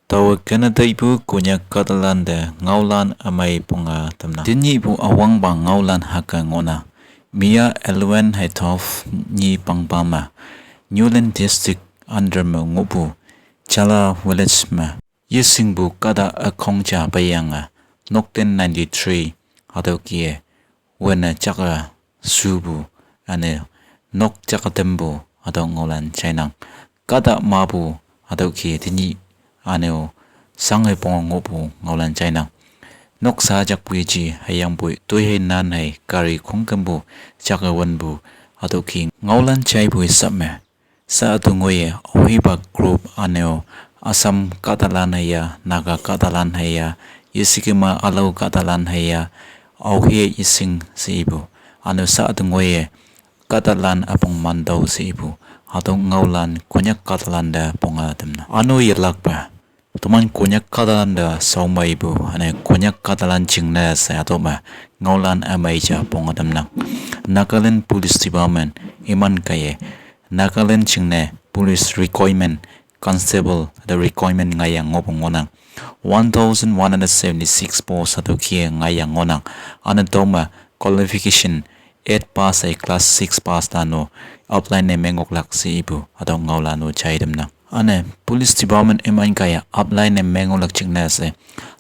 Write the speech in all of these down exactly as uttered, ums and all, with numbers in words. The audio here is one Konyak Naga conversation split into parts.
Taowe kene teipu Konyak kahtalante ngaolan ümei ponge tamnang. Tenyihpu üwangpa ngaolan hüke ngohnang. Mia Elwin Heithof nyi pangpa me, Newland District under me ngohpu Chala Village me yeshingpu kahta ükhong ja peiyange, Nokten ninety-three hatüo kih-e wünne jake shupu, üne nok jake tampu hatüo ngaolan jainang. Kahta mapu hatüo kih-e tenyih üne-o shange ponge ngohpu ngaolan jainang. Noksa jakpu yeji hüyangpoi toi hei nan hei gari khongkümpu jake wünpu hatüo kih ngaolan jaipu hisap me, sha ütu ngoiye aohepa group üne-o Assam kahtalan hüya, Naga kahtalan hüya, yeshikema ülao kahtalan hüya, aohe yeshing she ipu, üne sha ütu ngoiye kahtalan üpong mantüoh she ipu, hatüo ngaolan Konyak kahtalante ponge tamnang. Üne-o yelakpe toman Konyak kahtalante shao meipu üne Konyak kahtalan jingne she hatüo me ngaolan ümei ja ponge tamnang. Nagaland Police Department iman kaiye Nagaland jingne police recruitment, constable hatüo recruitment ngaiye ngohpu ngohnang. One thousand one hundred seventy-six post hatüo kih-e ngaiye ngohnang. Üne tüome qualification eight pass hei class six pass lan-o apply ne meng oklak she ipu hatüo ngaolan-o jai tamnang. Üne Police Department iman kaiye apply ne meng oklak jingne she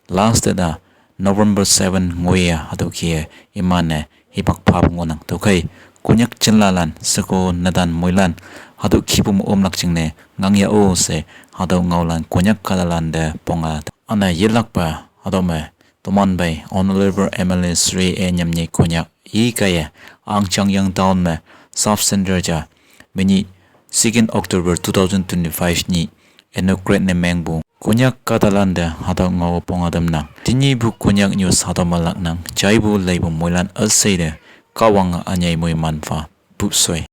last date-a November seven ngoiye hatüo kih-e iman-e hipak phapu ngohnang. Tüokhei Konyak jinlalan sheko netan moilan hatüo kihpu me omlak jingne ngang ya-o she hatüo ngaolan Konyak kahtalante ponge. Üne yelakpe hatüo me toman pei Honorable M L A Shri A Nyamnyi Konyak i kaiye Angjang Yang Town me Sub Center ja menyih second October two thousand twenty-five nyih inaugurate ne mengpu Konyak kahtalante hatüo ngao ponge tamnang. Tenyihpu Konyak news hatüo me laknang. Jaipu leipu moilan üshei te Kahwange ünyei moiman pha. Pupsoi.